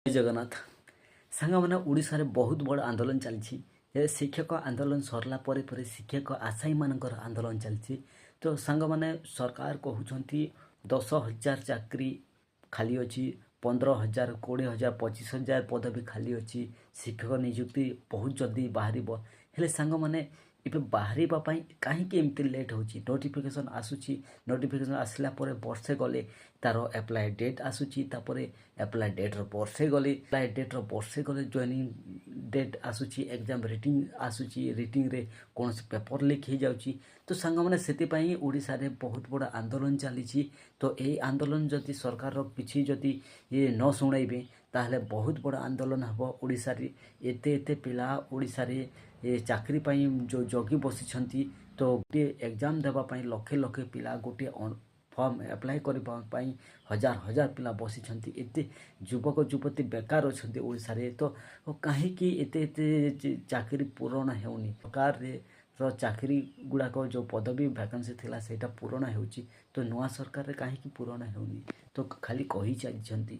ଜଗନ୍ନାଥ। ସାଙ୍ଗମାନେ, ଓଡ଼ିଶାରେ ବହୁତ ବଡ଼ ଆନ୍ଦୋଳନ ଚାଲିଛି। ଏ ଶିକ୍ଷକ ଆନ୍ଦୋଳନ ସରିଲା ପରେ ପରେ ଶିକ୍ଷକ ଆଶାୟୀମାନଙ୍କର ଆନ୍ଦୋଳନ ଚାଲିଛି। ତ ସାଙ୍ଗମାନେ, ସରକାର କହୁଛନ୍ତି 10,000 ଚାକିରି ଖାଲି ଅଛି, 15,000, 20,000, 25,000 ପଦବୀ ଖାଲି ଅଛି, ଶିକ୍ଷକ ନିଯୁକ୍ତି ବହୁତ ଜଲ୍ଦି ବାହାରିବ। ହେଲେ ସାଙ୍ଗମାନେ, ଏବେ ବାହାରିବା ପାଇଁ କାହିଁକି ଏମିତି ଲେଟ୍ ହେଉଛି? ନୋଟିଫିକେସନ୍ ଆସୁଛି, ନୋଟିଫିକେସନ୍ ଆସିଲା ପରେ ବର୍ଷେ ଗଲେ ତା'ର ଆପ୍ଲାଏ ଡେଟ୍ ଆସୁଛି। ତାପରେ ଆପ୍ଲାଏ ଡେଟ୍ର ବର୍ଷେ ଗଲେ, ଆପ୍ଲାଏ ଡେଟ୍ର ବର୍ଷେ ଗଲେ ଜଏନିଂ ଡେଟ୍ ଆସୁଛି, ଏକ୍ଜାମ୍ ରିଟିନ୍ ଆସୁଛି, ରିଟିନ୍ରେ କୌଣସି ପେପର୍ ଲିକ୍ ହେଇଯାଉଛି। ତ ସାଙ୍ଗମାନେ, ସେଥିପାଇଁ ଓଡ଼ିଶାରେ ବହୁତ ବଡ଼ ଆନ୍ଦୋଳନ ଚାଲିଛି। ତ ଏଇ ଆନ୍ଦୋଳନ ଯଦି ସରକାରର କିଛି ଯଦି ଇଏ ନ ଶୁଣାଇବେ, ତାହେଲେ ବହୁତ ବଡ଼ ଆନ୍ଦୋଳନ ହେବ ଓଡ଼ିଶାରେ। ଏତେ ଏତେ ପିଲା ଓଡ଼ିଶାରେ ଏ ଚାକିରି ପାଇଁ ଯେଉଁ ଜଗି ବସିଛନ୍ତି, ତ ଗୋଟିଏ ଏକ୍ଜାମ୍ ଦେବା ପାଇଁ ଲକ୍ଷେ ଲକ୍ଷେ ପିଲା, ଗୋଟିଏ ଫର୍ମ ଆପ୍ଲାଏ କରିବା ପାଇଁ ହଜାର ହଜାର ପିଲା ବସିଛନ୍ତି। ଏତେ ଯୁବକ ଯୁବତୀ ବେକାର ଅଛନ୍ତି ଓଡ଼ିଶାରେ। ତ କାହିଁକି ଏତେ ଏତେ ଚାକିରି ପୂରଣ ହେଉନି? ସରକାରରେ ର ଚାକିରି ଗୁଡ଼ାକ ଯେଉଁ ପଦବୀ ଭ୍ୟାକେନ୍ସି ଥିଲା, ସେଇଟା ପୂରଣ ହେଉଛି, ତ ନୂଆ ସରକାରରେ କାହିଁକି ପୂରଣ ହେଉନି? ତ ଖାଲି କହି ଚାଲିଛନ୍ତି।